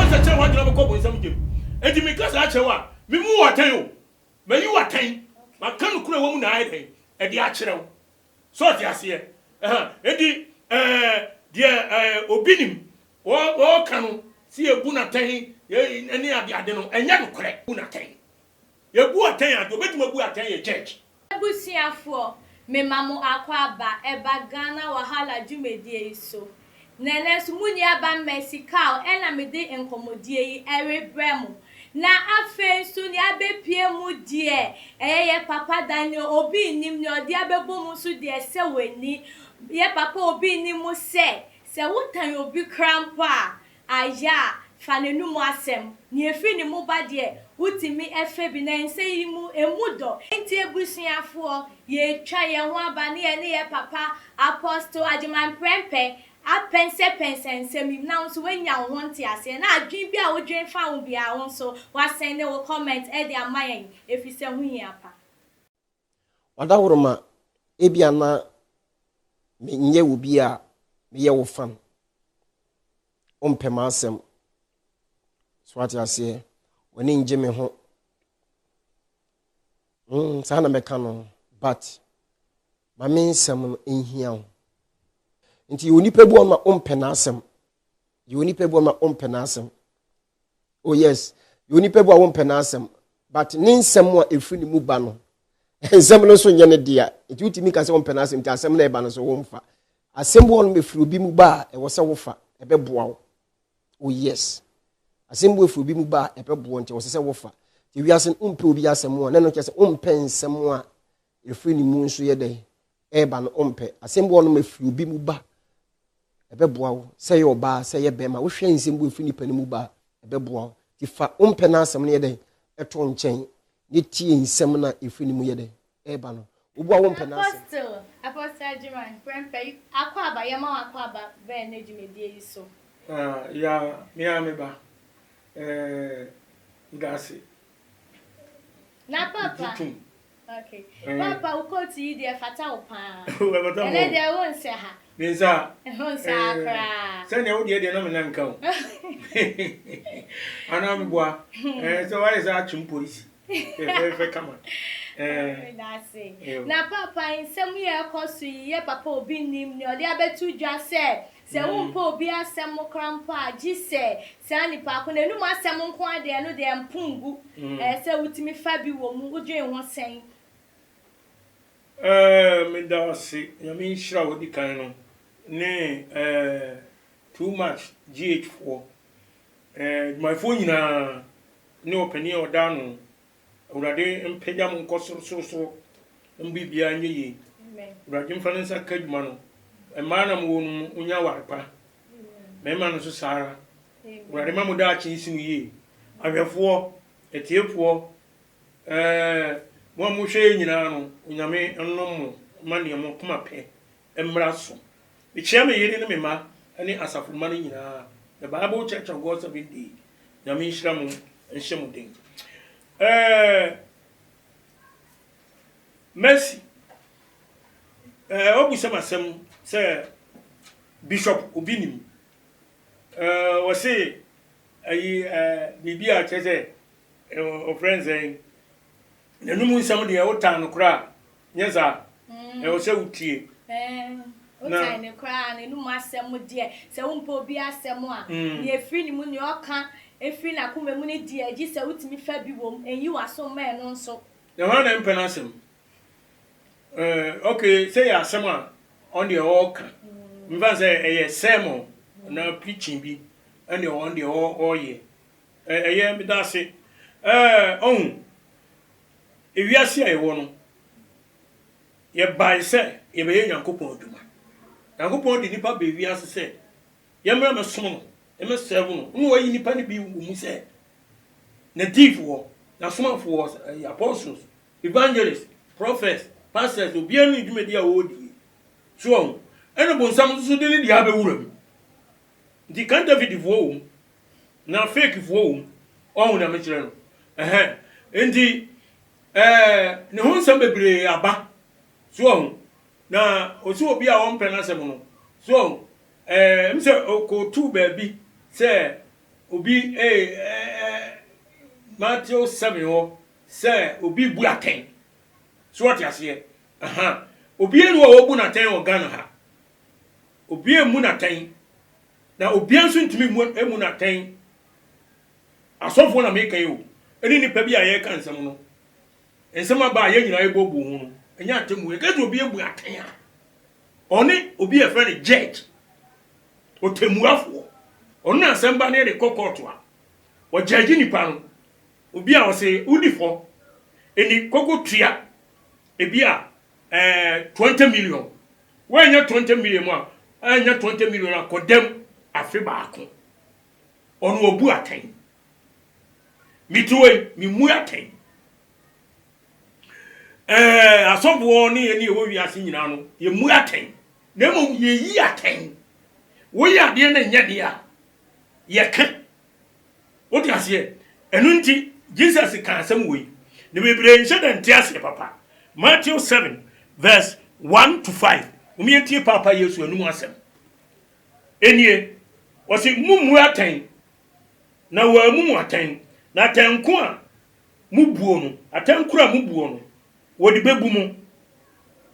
Woansakyera w'adwene a wobɛkɔ bonsam gyam. Enti meka saa kyerɛ wo a, memmu wo atɛn o. Mayi wo atɛn. Maka nokorɛ a ɛwɔ mu na ayɛ dɛn? Ɛde akyerɛ wo. So ɔte aseɛ? Ɛha. Enti ɛɛ deɛ ɛɛ obi nim, wɔ wɔka no sɛ yɛbu no atɛn yɛ ne adeade no, ɛnyɛ nokorɛ. Bu no atɛn. Yɛbu atɛn a, deɛ ɔbɛtumi abu atɛn yɛ judge. Abusuafoɔ, me ma mo akwaaba ɛba Ghana Wahala dwumadie yi so. Na ɛnɛ nso mo nua ba Mercy Kaw ɛna me de nkɔmɔdie yi ɛrebrɛ mo. Na afei nso nea abɛpue mu deɛ ɛyɛ yɛ papa Daniel Obi nnim, nea ɔde abɛbɔ mu nso deɛ ɛsɛ w'ani. Yɛ papa Obi nnim mu sɛ, sɛ wo tan obi koraa mpo a, Ayɛ a, fa n'anom asɛm. Nea ɛfiri ne mu ba deɛ, wotumi fa bi, na nsɛm yi mu, emu dɔ. Enti abusuafoɔ, yɛretwa yɛn ho aba ne yɛne yɛn papa Apostle Agyeman Prempeh apɛnsɛpɛnsɛ nsɛm yi mu, na wo nso woanya wo ho nteaseɛ, na adwene bi a wodwene fa ho biara, wo nso woasɛnde wo comment de ama yɛn, ɛfiri sɛ ɛho hia pa. W'adaworoma, ebia na menyɛ obi a meyɛ wo fan. Wompɛ m'asɛm. So wate aseɛ? W'ani ngye me ho. Mm, saa na mɛka no. But, ma me nsɛm no nhia wo. Nti yɛ onipa bi wɔ ma wompɛ n'asɛm. Yɛ onipa bi wɔ ma wompɛ n'asɛm. Oh yes, yɛ onipa bi a wompɛ n'asɛm. But ne nsɛm a ɛfiri ne mu ba no, nsɛm no nso nyɛ ne dea. Nti wotumi ka sɛ wompɛ n'asɛm nti asɛm no ɛba no so womfa. Asɛm bi wɔ nom ɛfiri obi mu ba a ɛwɔ sɛ wofa, ɛbɛboa wo. Oh yes. Asɛm bi ɛfiri obi mu ba a ɛbɛboa nti ɛwɔ sɛ wofa. Nti wiase no wompɛ obi asɛm a na ɛno kyerɛ sɛ wompɛ nsɛm a ɛfiri ne mu nso yɛ dɛn ɛreba no wompɛ. Asɛm bi wɔ nom ɛfiri obi mu ba ɛbɛboa wo sɛ ɛyɛ ɔbaa sɛ ɛyɛ bɛrima wohwɛ nsɛm bi ɛfiri nipa no mu ba a ɛbɛboa wo. Nti fa wompɛ n'asɛm no yɛ dɛn ɛto nkyɛn ne tie nsɛm no a ɛfiri ne mu yɛ dɛn ɛreba no. Obu a wompɛ n'asɛm. Apostle, Apostle Agyeman, Prempeh, Akwaaba, yɛma wo akwaaba bɛn nnɛ dwumadie yi so. Ah, ya, me ara me ba. Eh, meda ase. Na papa. Megye tom. Okay. Eh. Papa, wo coat yi deɛ ɛfata wo paa. Ɛfata me Ɛnɛ o. deɛ wo nsɛ ha. Me nsa. Wo nsɛ ha Eh, koraa. Sɛnea wo deɛ deɛ na me nan nka o. Anaa meboa. Eh, sɛ woayɛ sɛ akyem polisi. Fɛfɛɛfɛ kama. Eh. Medase. Na papa nsɛm yi a ɛkɔ so yi yɛ papa obi nnim nea ɔde abɛto dwa sɛ sɛ wompɛ obi asɛm koraa mpo a gye sɛ saa nipa ko n'anum asɛm nko ara deɛ ɛno deɛ ɛmpo ngu. Ɛyɛ sɛ wotumi fa bi wɔ mu wodwen ho sɛn? Eh, meda ase. Nyame nhyira wo di kan no ne eh, too much GH foɔ. Eh, adwumayɛfoɔ nyinaa. Ne ɔpanin a ɔda ano. Awurade mpagya mo nkɔ soro soro soro na mo biribiara nyɛ yie. Awurade mfa ne nsa nka adwuma no. Mmaa na mowɔ no mu monya aware pa. Mmarima no nso saa ara. Awurade ma mo daakye nsi mo yie. Ahwɛfoɔ, atiefoɔ, ɛɛ mo a mohwɛ yɛn nyinaa no, Onyame nnom mo ma nea mo akoma pɛ mmra so. Mekyia me yere ne me mma ne asafo mma no nyinaa. The Bible Church of God Seventh Day. Nyame nhyira mo nhyɛ mo den. Ɛɛ Mercy, ɛɛ wabisa m asɛm sɛ Bishop obi nim. Ɛɛ wɔse ayi ɛɛ biribi a kyerɛ sɛ ɔfrɛ nsɛn. N'anum nsɛm deɛ wotan no koraa Nyɛ saa? Ɛwɔ sɛ wotie. Wotan no koraa, n'anom asɛm deɛ, sɛ wompɛ obi asɛm a, nea ɛfiri ne mu, nea ɔka firi n'akoma mu no deɛ, gye sɛ wotumi fa bi wom. Nyi w'aso mma ɛno nso. Na hwan na ɛmpɛ n'asɛm? Ok, sɛ yɛ asɛm a ɔno deɛ ɔreka. Mfa sɛ ɛyɛ sermon anaa preaching bi ɛne ɔno deɛ ɔreyɛ. Ɛyɛ, meda ase. Ɔhu, Ewiase a yɛwɔ no, yɛbae sɛ yɛbɛyɛ Nyankopɔn adwuma. Nyankopɔn de nnipa baa wiase sɛ yɛmmra mmɛsom no, yɛmmɛsɛɛvo no. Nna wayi nnipa no bi wɔ mu sɛ n'adiyifoɔ, n'asomafoɔ, apostles, evangelists, prophets, pastors, obiara ne ne dwumadi a ɔredie. So wahu? Ɛna bonsam nso so de ne deɛ abɛwura mu. Nti counterfeitfoɔ wɔ mu, na fakefoɔ wɔ mu. Wahu nea mekyerɛ no? Ɛhɛn. Nti, ɛɛ, ne ho nsɛm bebree aba. So wahu? Na ɔsi obi a ɔmpɛ n'asɛm no. So wahu? Ɛɛ, m sɛ ɔkɔtuu baabi sɛ. obi ee ɛɛ Matthew 7 hɔ sɛ obi bu atɛn. So wɔte aseɛ? Aha. Obiara ni hɔ a wɔbu n'atɛn wɔ Ghana ha. Obiara mmu n'atɛn. Na obiara nso ntumi mmu mmu n'atɛn. Asɔfoɔ na meka yi o, ɛne nnipa bi a yɛreka nsɛm no. Nsɛm aba a yɛn nyinaa yɛbɔbɔ ho no, ɛnyɛ atemmuo. Yɛka sɛ obi abu atɛn a, ɔne obi a yɛfrɛ no judge, ɔtɛmmuafoɔ. Ɔno na asɛm ba no yɛde kɔ kɔɔto a, ɔgyɛgye nipa no. Obi a ɔse wodi fɔ, ɛni kɔkɔ tua ebi a ɛɛ 20 million. Woannya 20 million mu a, annya 20 million a kɔdam afe baako. Ɔno ɔbu atɛn. Mete hɔ yi, memu atɛn. Ɛɛ asɔfoɔ ne yɛn ne yɛwɔ wiase nyinaa no, yɛmu atɛn. Na mmom yɛyi atɛn. Woyɛ adeɛ na nyɛ deɛ a, yɛka. Wote aseɛ? Ɛno nti, Jesus ka asɛm wei. Na bebree nhyɛ da nte aseɛ papa. Matthew 7 verse 1 to 5. Wɔn yɛntie Paapa Yesu anum asɛm. Enie, ɔse mommu atɛn na wɔammu mo atɛn, na atɛn ko a mobuo no, atɛn koro a mobuo no, wɔde bɛbu mo,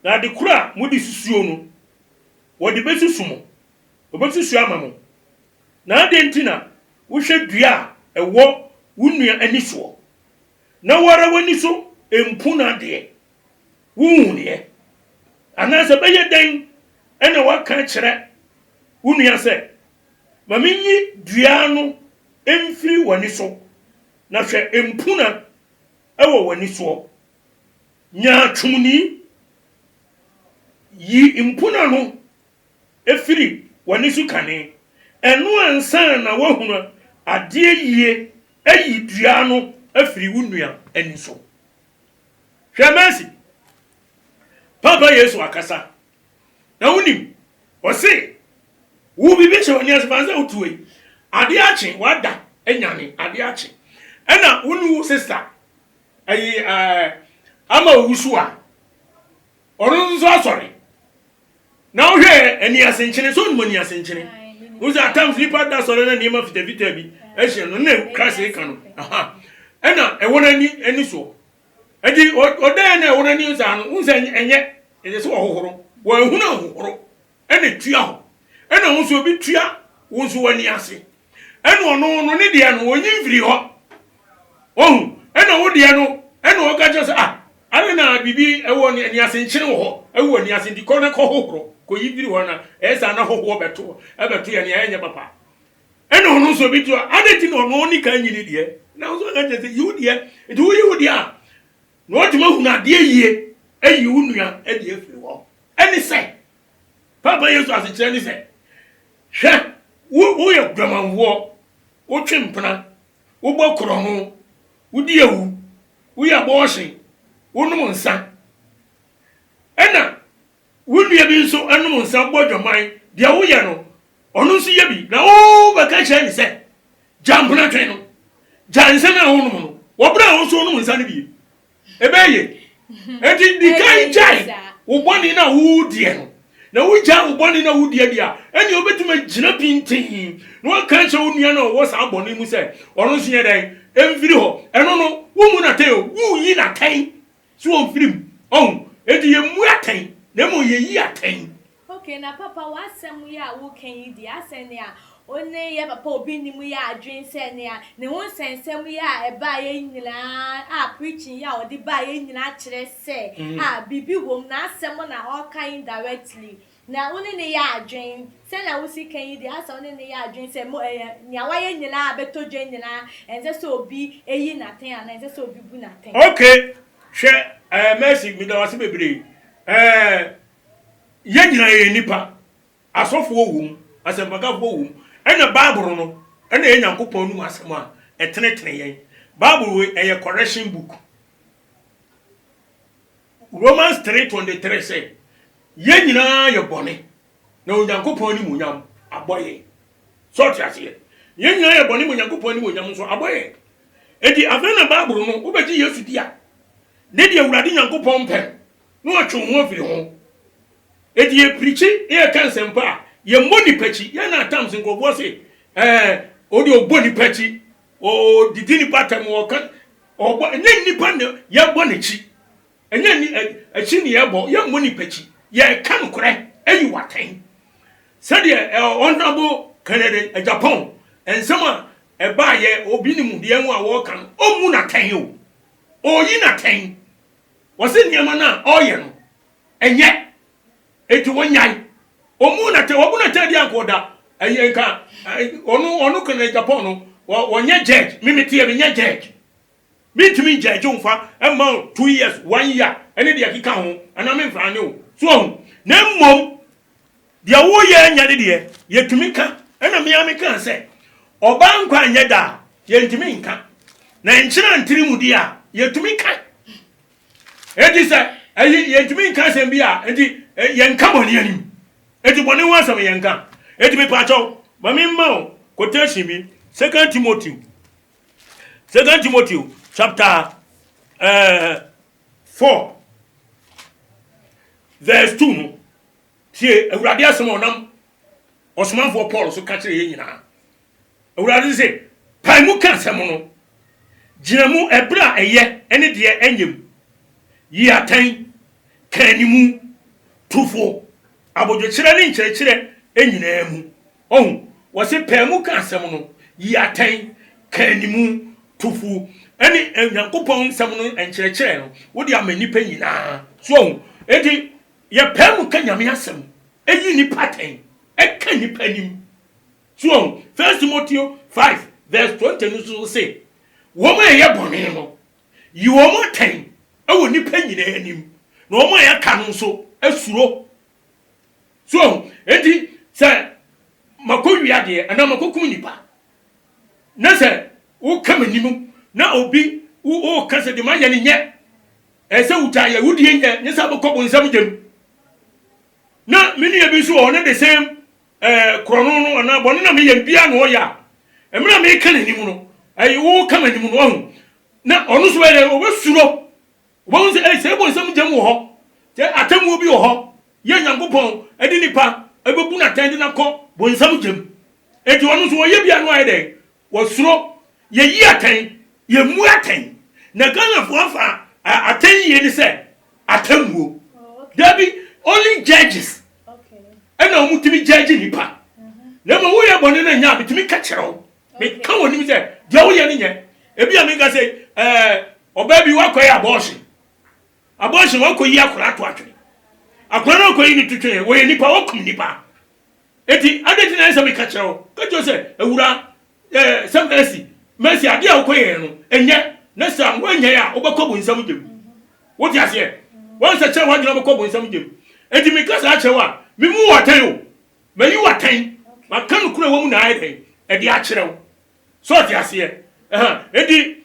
na ade koro a mode susuo no, wɔde bɛsusu mo, wɔbɛsusu ama mo. Na adɛn nti na wohwɛ dua a ɛwɔ wo nua ani soɔ, na wo ara w'ani so mpu no adeɛ? Wonhunuiɛ? Anaasɛ ɛbɛyɛ dɛn na woaka akyerɛ wo nua sɛ, 'Ma minyi dua no mfiri w'ani so, na hwɛ mpuna wɔ w'ani soɔ? Nyaatwomni! Yi mpuna no firi w'ani so kane, ɛno ansa na woahunu adeɛ yie ayi dua no afiri wo nua ani so. Hwɛ Mercy, Paapa Yesu akasa. Na wonim, ɔse, wo biribi hyɛ w'ani ase fa sɛ wote wei. Adeɛ akye, wada, anyane, adeɛ akye. Ɛna wo ne wo sista, ayi, ɛɛ, ama owusu a, ɔno nso asɔre. Na wohwɛ ani ase nkyene, sɛ onim ani ase nkyene. Wo sɛ at times nipa da sɔre na nneɛma fitafitaa bi ahyia no, na Christ ka no. Aha. Ɛna ɛwɔ n'ani ani soɔ. Enti ɔdan na ɛwɔ n'ani saa no, wohu sɛ ɛnyɛ, ɛsɛ sɛ ɔhohoro. Wɔahunu ahohoro ɛna etua hɔ. Ɛna wo nso obi tua wo nso w'ani ase. Ɛna ɔno no ne deɛ no, ɔnyi mfiri hɔ. Ohu, ɛna wo deɛ no, ɛna ɔka kyerɛ sɛ, ah, ade na biribi ɛwɔ ani ase nkyene wɔ hɔ, ɛwɔ ani ase nti kɔ na kɔ hohoro, kɔyi firi hɔ na ɛyɛ saa na hohoɔ bɛto, ɛbɛto yɛ nea ɛnyɛ papa. Ɛna ɔno nso obi to a, adɛn nti na ɔno ɔne kan nyini deɛ? Na nso ɔka kyerɛ sɛ, yi wo deɛ. Nti woyi wo deɛ a, na watumi ahunu adeɛ yie ayi wo nua de afiri hɔ. Ɛne sɛ, Papa Yesu asekyerɛ ne sɛ, hwɛ, wo woyɛ dwamanfoɔ, wotwe mpena, wobɔ korɔno, wodi awu, woyɛ abɔɔhye, wonom nsa. Ɛna Wo nua bi nso nom nsa bɔ adwaman, deɛ woyɛ no, ɔno nso yɛ bi, na wobɛka kyerɛ no sɛ, Gya mpenatwe no, gya nsa no a wonom no, wɔ berɛ a wo nso wonom nsa no bi. Ɛbɛyɛ yie. Enti di kan gyae wo bɔne no a wodiɛ no, na wogyae wo bɔne no a wodiɛ deɛ a, ɛnneɛ wobɛtumi agyina pintinn na woaka akyerɛ wo nua no a ɔwɔ saa bɔne mu sɛ ɔno nso nyɛ dɛn? Ɛmfiri hɔ. Ɛno no, wommu no atɛn o, woyi no atɛn. So wɔmfiri mu? Ɔho? Enti yɛmmu atɛn, na mmom yɛyi atɛn. Ok, na papa w'asɛm yi a woka yi deɛ asɛ nea wo ne yɛ papa obi nnim yɛ adwene sɛ nea ne ho nsɛnsɛm yi a ɛbaeɛ yi nyinaa a preaching yi a ɔde baeɛ yi nyinaa kyerɛ sɛ a biribi wɔ mu n'asɛm na ɔreka indirectly Na wo ne no yɛ adwen. Sɛnea wusi ka yi deɛ, asɛ wo ne no yɛ adwen sɛ mo ɛyɛ nea wayɛ nyinaa abɛtɔ dwa nyinaa, ɛnsɛ sɛ obi yi no atɛn anaa ɛnsɛ sɛ obi bu no atɛn. Ok, hwɛ ɛɛ Mercy, meda wo ase bebree. Ɛɛ yɛn nyinaa yɛyɛ nnipa. Asɔfoɔ wom, asɛmpakafoɔ wom, ɛna Bible no ɛna ɛyɛ Nyankopɔn anum asɛm a ɛtenetene yɛn. Bible wei ɛyɛ correction book. Romans 3:23 sɛ, Yɛn nyinaa yɛ bɔne, na Onyankopɔn animuonyam abɔ yɛn. Sɛ ɔte aseɛ? Yɛn nyinaa yɛ bɔne ma Onyankopɔn animuonyam nso abɔ yɛn. Enti afei na Bible no, wobɛgye Yesu di a, ne deɛ Awurade Nyankopɔn pɛ no, na watwe wo ho afiri ho. Enti yɛpirikyi na yɛka nsɛmpa a, yɛmmɔ nnipa akyi. Yɛn na at times nkurɔfoɔ se, ɛɛ, Ɔde ɔbɔ nipa akyi, ɔdidi nipa atɛm, ɔka ɔbɔ ɛnyɛ nipa na yɛbɔ n'akyi. Ɛnyɛ ni akyi ne yɛbɔ, yɛmmɔ nipa akyi. Yɛka nokorɛ ayi w'atɛn. Sɛdeɛ Honorable Kennedy Agyapong nsɛm a ɛbaayɛ obi nim deɛ ho a wɔreka no, ɔmmu n'atɛn o. Ɔyi n'atɛn. Wɔse nneɛma no a ɔreyɛ no, ɛnyɛ. Enti wɔnyae. Ɔmmu n'atɛn. Wɔbu n'atɛn deɛ anka ɔda ɛyɛ nka ɔno ɔno Kennedy Agyapong no wɔnyɛ judge. Me meteɛ menyɛ judge. Mentumi ngyɛgye wo mfa mma wo 2 years, 1 year ɛne deɛ ɛkeka ho anaa memfa ne wo so ahu. Na mmom deɛ woyɛ nyɛ ne deɛ yɛtumi ka. Ɛna me ara mekaa sɛ ɔbaa nkwa nyɛ da a yɛntumi nka, na nkyena ntiri mu deɛ a yɛtumi ka. Enti sɛ ɛyi yɛntumi nka asɛm bi a, enti yɛnka bɔne anim. Enti bɔne ho asɛm yɛnka. Enti mepaakyɛw ma memma wo quotation bi, Second Timothy Second Timothy chapter 4 verse 2 no. Tie Awurade asɛm a ɔnam ɔsomafoɔ Paul so ka kyerɛ yɛn nyinaa. Awurade sɛ, pae mu ka asɛm no, gyina mu ɛberɛ a ɛyɛ ne deɛ ɛnyɛ mu, yi atɛn, ka animu, tu fo, abodwokyerɛ ne nkyerɛkyerɛ nyinaa mu. Ɔhu, wɔse pae mu ka asɛm no, yi atɛn, ka animu, tu fo, ɛne Nyankopɔn nsɛm no nkyerɛkyerɛ no, wode ama nnipa nyinaa. So ɔhu, enti yɛpae mu ka Nyame asɛm, ɛyi nnipa atɛn, ɛka nnipa anim. So ɔhu, First Timothy 5 verse 20 no nso se, wɔn a ɛyɛ bɔne no, yi wɔn atɛn wɔ nnipa nyinaa anim, na wɔn a yɛaka no nso asuro. So ɔhu, enti sɛ makɔ wia deɛ anaa makɔkum nipa, na sɛ woka m'anim na obi woka sɛ deɛ mayɛ no nyɛ, ɛsɛ sɛ wogyae yɛ, wodie nyɛ, nyɛ sɛ wobɛkɔ bonsam gyam. Na me nua bi nso wɔ hɔ, ne the same korɔno no anaa bɔne na meyɛ no biara na ɔyɛ a, mmerɛ a meka n'anim no, ɛyɛ woka m'anim no, ɔhu, na ɔno nso bɛyɛ dɛ, ɔbɛsuro. Wobɛhu sɛ, ei, sɛ bonsam gyam wɔ hɔ, sɛ atemmuo bi wɔ hɔ, yɛ Nyankopɔn de nipa bɛbu no atɛn de no akɔ bonsam gyam. Enti ɔno nso ɔyɛ bi a na wayɛ dɛn? Wɔsuro. Yɛyi atɛn, yɛmmu atɛn. Na Ghanafoɔ afa atɛn yie ne sɛ atemmuo. Dabi, only judges ɛna wɔn tumi judge nipa. Na mmom woyɛ bɔne no nyɛ a, metumi ka kyerɛ wo. Meka wɔ nim sɛ deɛ woyɛ no nyɛ. Ebi a meka sɛ ɔbaa bi wakɔyɛ abortion. Abortion wakɔyi akwadaa to atwene. Akwadaa no akɔyi no to twene, wɔyɛ nipa, wɔkum nipa. Eti adɛn nti na ɛsɛ meka kyerɛ wo? Ka kyerɛ sɛ awura sɛ Mercy, Mercy adeɛ a wokɔyɛɛ no ɛnyɛ, na sɛ woanyɛ a wobɛkɔ bonsam gyam. Wote aseɛ? Wɔnsɛ kyerɛ w'adwene wobɛkɔ bonsam gyam. Enti meka saa kyerɛ wo a, memu wo atɛn o. Mayi wo atɛn. Maka nokorɛ wɔ mu na ayɛ dɛn? Ɛde akyerɛ wo. So ɔte aseɛ? Enti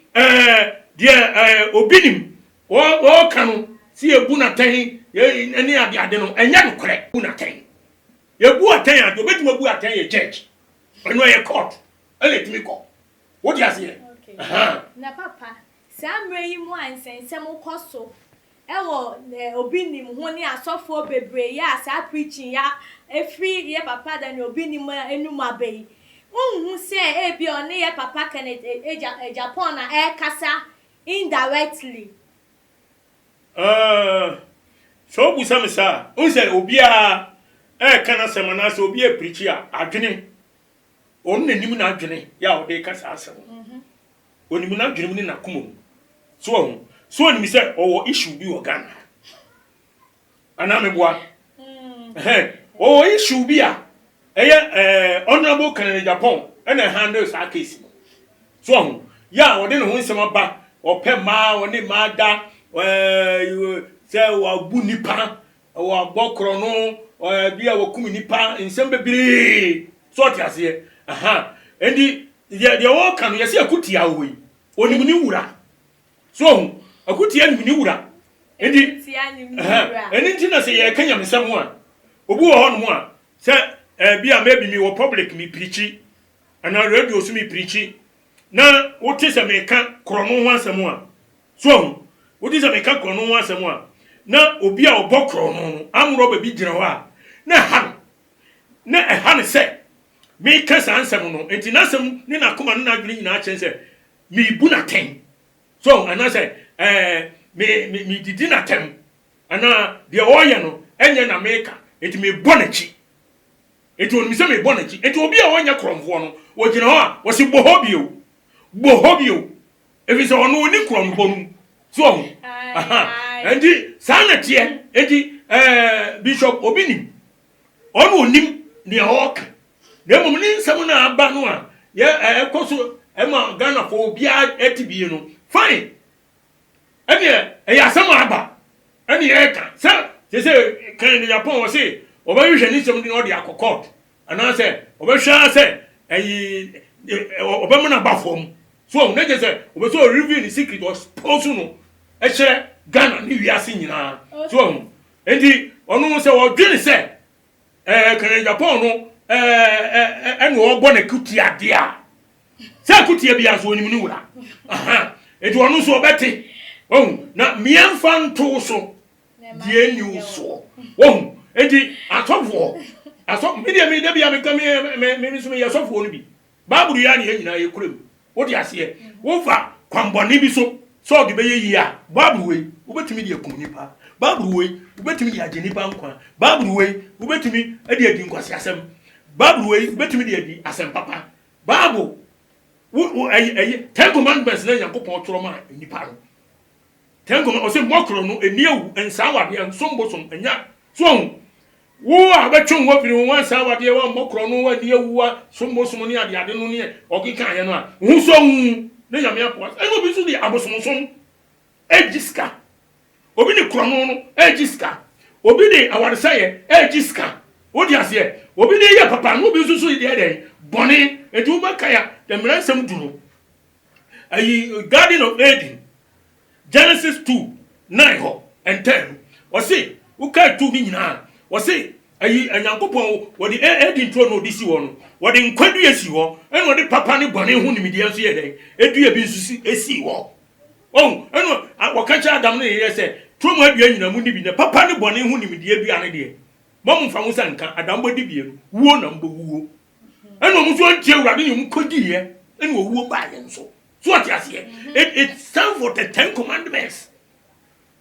deɛ obi nim wɔka no sɛ yɛbu no atɛn ne adeade no, ɛnyɛ nokorɛ. Bu no atɛn. Yɛbu atɛn a, deɛ ɔbɛtumi abu atɛn yɛ judge. Ɛno ɛyɛ court ɛna ɛtumi kɔ. Wote aseɛ? Na papa, saa mmerɛ yi mu a nsɛnsɛm kɔ so ɛwɔ Obi Nim ho ne asɔfoɔ bebree yɛ a saa preaching ya ɛfiri yɛ papa Daniel Obi Nim anum aba yi, wonhu sɛ ebia ɔne yɛ papa Kenneth Agyapong na ɛrekasa indirectly? Sɛ wobisa me saa a, wohu sɛ obiara ɛreka n'asɛm anaasɛ obi ɛrepreachi a, adwene, ɔno na nim n'adwene yɛ a ɔde reka saa asɛm no. Onim n'adwene mu ne n'akoma mu. So wahu? So onim sɛ ɔwɔ issue bi wɔ Ghana ha? Anaa meboa? Ɛhɛn, ɔwɔ issue bi a ɛyɛ Honourable Kennedy Agyapong ɛna handle saa case no. So wahu? Yɛ a ɔde ne ho nsɛm aba, ɔpɛ mmaa, ɔne mmaa da, sɛ wabu nipa, wabɔ korɔno, bi a wakum nipa, nsɛm bebree. So ɔte aseɛ? Aha. Enti deɛ deɛ wɔka no yɛsɛ akutia wɔ yi, onim ne wura. So ohu, akutia nim ne wura. Enti ɛno nti na sɛ yɛka nyamesɛm a, obi wɔ hɔnom a sɛ bi a maybe mi wɔ public mi pirikyi anaa radio so mi pirikyi na wote sɛ meka korɔno ho asɛm a, so ahu, wote sɛ meka korɔno ho asɛm a, na obi a ɔbɔ korɔno no amorɔ baabi gyina hɔ a, na ɛha no, na ɛha no sɛ meka saa nsɛm no, enti n'asɛm ne n'akoma ne n'adwene nyinaa kyerɛ sɛ mebu n'atɛn. So anaasɛ ɛɛ me me medidi n'atɛm anaa deɛ ɔreyɛ no ɛnyɛ na meka, enti mebɔ n'akyi. Enti onim sɛ mebɔ n'akyi. Enti obi a ɔnyɛ korɔmfoɔ no, ɔgyina hɔ a, ɔse bɔ hɔ bio, bɔ hɔ bio. Ɛfiri sɛ ɔno ɔni korɔnobɔ no mu. So ɔho? Aha. Enti saa na teɛ. Enti ɛɛ Bishop Obi nim. Ɔno onim nea ɔreka. Na mmom ne nsɛm no a aba no a yɛ ɛkɔ so ɛma Ghanafoɔ obiara ɛte bie no, fine. Ɛneɛ ɛyɛ asɛm a aba ɛne yɛreka sɛ sese kan no Japan wɔ se ɔbɛhwehwɛ ne nsɛm de na ɔde akɔ court anaasɛ ɔbɛhwɛ ara sɛ ɛyi ɔbɛma no aba fam so ɔho na kyerɛ sɛ ɔbɛ sɛ ɔreveal ne secret ɔspose no ɛkyerɛ Ghana ne wiase nyinaa so ɔho nti ɔno sɛ ɔdwene sɛ ɛɛ kan Japan no ɛɛ ɛna ɔbɔ ne kutia deɛ a sɛ akutia bi nso onim ne wura nti ɔno nso ɔbɛte wahu na mmiɛnfa nto so deɛ ni wo soɔ wahu nti asɔfoɔ asɔ mi deɛ mi dabi a mi ka mi mi mi nso mi yɛ sɔfoɔ no bi baabulu yɛ a ne yɛ nyinaa yɛ kura mu wote aseɛ wofa kwanbɔne bi so sɛ ɔde bɛyɛ yie a baabulu wei wobɛtumi de akum nipa baabulu wei wobɛtumi de agye nipa nkwa baabulu wei wobɛtumi de adi nkwaseasɛm baabulu wei wobɛtumi de adi asɛm papa Bible, wo wo ɛyɛ ɛyɛ Ten Commandments na Nyankopɔn twerɛ maa nnipa no. Ten Commandments ɔsɛ mmɔ korɔ no, ɛni awu, nsaa awadeɛ, nsom bosom, ɛnya so ɔho. Wo a wobɛtwe wo ho afiri ho, wansaa awadeɛ, wammɔ korɔ no, wanni awu, wasom bosom ne adeade no ne ɔkeka ayɛ no a, wo ho sɔ hu ne Nyame akoa. Ɛna obi nso de abosomsom ɛgye sika. Obi de korɔno no regye sika. Obi de awaresɛeɛ regye sika. Wote aseɛ? Obi de yɛ papa na obi nso so deɛ dɛn? Bɔne. Enti wobɛkae a, mmara nsɛm du no, ayi Garden of Eden, Genesis 2, 9 hɔ and 10 no, ɔse, wokae 2 no nyinaa, ɔse, ayi Nyankopɔn wɔde Eden turo no ɔde si hɔ no, wɔde nkwa dua si hɔ, ɛna ɔde papa ne bɔne ho nimdeɛ nso yɛ dɛn? Edua bi nso si esi hɔ. Wahu? Ɛna wɔka kyerɛ Adam ne ne yere sɛ, Turo mu adua nyinaa munni bi, na papa ne bɔne ho nimdeɛ dua no deɛ, mma mommfa mo nsa nnka, Adam bɛdi bi no, wuo na mobɛwuo. Ɛna wɔn nso antie Awurade ne wɔn kɔdiiɛ, ɛna owuo baa yɛn so. So wɔte aseɛ? It, it stands for the Ten Commandments.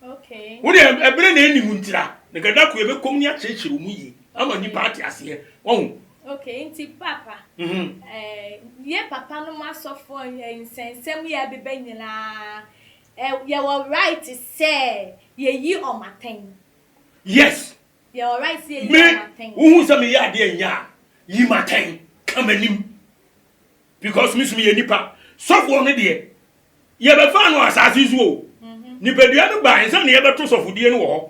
Okay. Wo deɛ ɛberɛ na ɛnim ntira, na kada ko yɛbɛkɔm ne akyerɛkyerɛ mu yie ama nnipa ate aseɛ. Wahu? Okay, nti papa, mm-hmm. eh, yɛ papa no mu asɔfoɔ eh, nsɛnsɛm yɛ abeba nyinaa, eh, yɛwɔ right sɛ yɛyi ɔmo atɛn. Yes. Yɛwɔ right sɛ yɛyi ɔmo atɛn. Me, wohu sɛ meyɛ adeɛ nyɛ a, yi m'atɛn, ka m'anim. Because me nso meyɛ nipa. Sɔfoɔ no deɛ, yɛbɛfaa no asase so o. Nipadua no baa nsa na yɛbɛto sɔfodie no wɔ hɔ.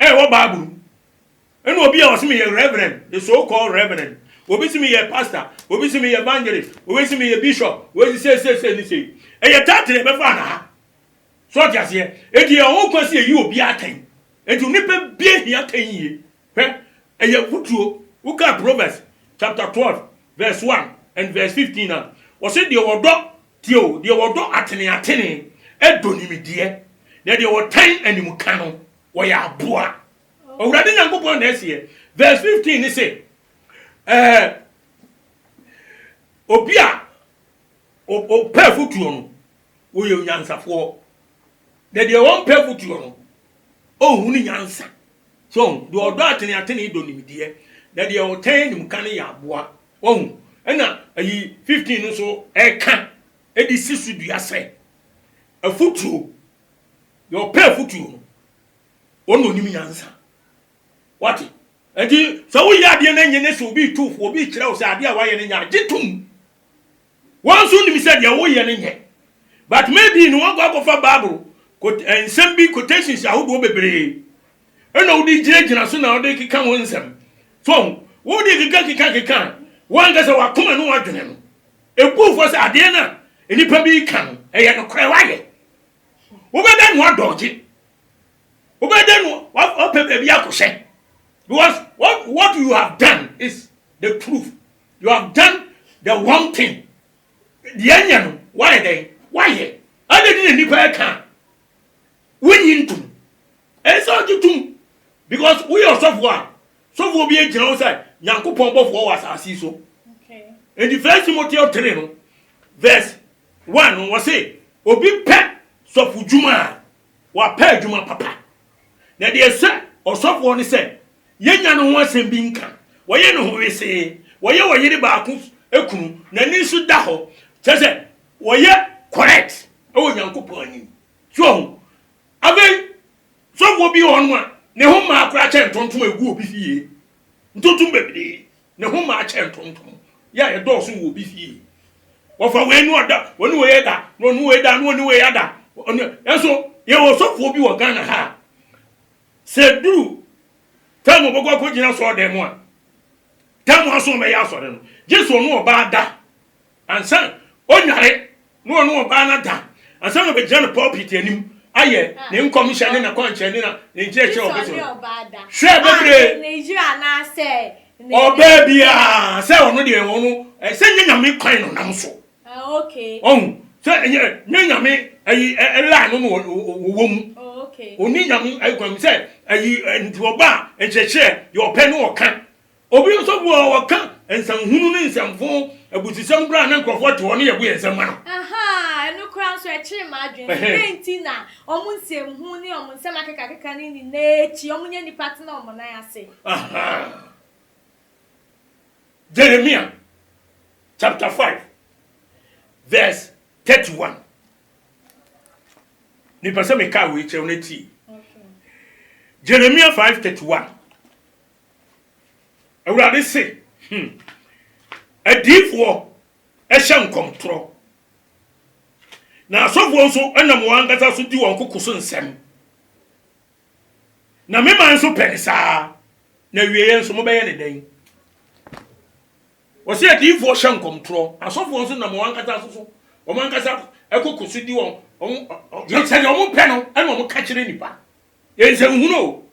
Ɛwɔ Bible mu. Ɛna obi a ɔse meyɛ reverend, the so called reverend. Obi se meyɛ pastor, obi se meyɛ evangelist, obi se meyɛ bishop, obi se sei sei sei ne sei. Ɛyɛ title yɛbɛfaa no ha. So ɔte aseɛ? Enti yɛwɔ ho kwan sɛ yɛyi obi atɛn. Enti onipa bi hia atɛn yie. Hwɛ, ɛyɛ afotuo. Wokaa Proverbs chapter 12 verse 1 and verse 15 a, ɔse deɛ ɔdɔ, tie o, deɛ ɔdɔ ateneatene dɔ nimdeɛ, na deɛ ɔtan animka no, ɔyɛ aboa. Awurade Nyankopɔn na ɛseɛ. Verse 15 ne se, ɛɛ, obi a ɔpɛ afotuo no, ɔyɛ onyansafoɔ. Na deɛ ɔmpɛ afotuo no, ɔnhunu nyansa. So deɛ ɔdɔ ateneatene dɔ nimdeɛ, na deɛ ɔtɛn animka no yɛ aboa. Wahu? Ɛna ayi 15 no nso ɛka ɛde si so dua sɛ afotuo, deɛ ɔpɛ afotuo no, ɔna onim nyansa. Wate? Nti sɛ woyɛ adeɛ no nye ne sɛ obi tu fo, obi kyerɛ wo sɛ adeɛ a wayɛ no nyɛ a, gye tom. Wɔn nso nim sɛ deɛ woyɛ no nyɛ. But maybe no wɔakɔ akɔfa Bible nsɛm bi quotations ahodoɔ bebree ɛna wode gyinagyina so na wode keka ho nsɛm. So wode keka keka keka wɔn ankasa wakoma ne wadwene no ebu fo sɛ adeɛ no a nnipa bi ka no ɛyɛ nokorɛ wayɛ. Wobɛda no adɔgye. Wobɛda no wapɛ baabi akɔhyɛ. Because what you have done is the truth. You have done the wrong thing. Deɛ nyɛ no, wayɛ dɛn? Wayɛ. Ɛna di na nipa ɛka a, wonyi ntom. Ɛsɛ sɛ ɔgye tom. Because woyɛ ɔsɔfoɔ a, sɔfoɔ bi agyina wo sɛ Nyankopɔn bɔfoɔ wɔ asase yi so. Enti First Timothy 3 no verse 1 no wɔse obi pɛ sɔfodwuma a, wapɛ adwuma papa. Na deɛ ɛsɛ ɔsɔfoɔ ne sɛ yɛnya ne ho asɛm bi nka. Wɔyɛ ne ho wesee, wɔyɛ ɔyere baako kunu, n'ani nso da hɔ. Kyerɛ sɛ wɔyɛ correct wɔ Nyankopɔn anim. So ɔho? Afei sɔfoɔ bi wɔ hɔnom a ne ho mmaa koraa kyɛn ntontom a ɛgu obi fie. Ntontom bebree. Ne ho mmaa kyɛn ntontom yɛ a ɛdɔɔso wɔ obi fie. Wɔfa wei ne ɔda, wɔne wei ada, na ɔne wei da, na ɔne wei ada. Nanso yɛwɔ sɔfoɔ bi wɔ Ghana ha a, sɛ duru tam ɔbɛkɔ akɔgyina asɔredan mu a, tam aso ɔbɛyɛ asɔre no, gye sɛ ɔne ɔbaa da Ansa ɔnware na ɔne ɔbaa no ada ansa na ɔbɛgyina no pulpit anim ayɛ ne nkɔmhyɛ ne n'akwankyerɛ ne ne nkyerɛkyerɛ ɔbɛ sɛ hwɛ bebree ɔbaa biara sɛ ɔno deɛ ɔno sɛ nyɛ nyame kwan no nam so ɔhu sɛ nyɛ nyɛ nyame ayi ɛla no no wɔwɔ mu ɔni nyame ayi kwan sɛ ayi nti ɔbaa nkyerɛkyerɛ deɛ ɔpɛ ne ɔka Obi nso bu a ɔka nsɛnhunu ne nsɛmfo abususɛm koraa na nkurɔfoɔ te hɔ ne yɛbo yɛn nsam ma no. Ahaa, ɛno koraa nso ɛkyere m'adwene. So dɛn nti na wɔn nsɛmhunu ne wɔn nsɛm akekakeka no nyinaa akyi, wɔnyɛ nnipa tena wɔn nan ase? Ahaa. Jeremia chapter 5 verse 31. Mepɛ sɛ meka wei kyerɛ wo na tie. Jeremia 5:31. Awurade se, hmm, adiyifoɔ hyɛ nkɔmtorɔ, na asɔfoɔ nso nam wɔn ankasa so di wɔn koko so nsɛm. Na me man nso pɛ ne saa, na awieeɛ nso mobɛyɛ ne dɛn? Wɔse adiyifoɔ hyɛ nkɔmtorɔ, asɔfoɔ nso nam wɔn ankasa so so, wɔn ankasa koko so di wɔn, sɛdeɛ wɔn pɛ no ɛna wɔn ka kyerɛ nipa. Yɛ nsɛnhunu o.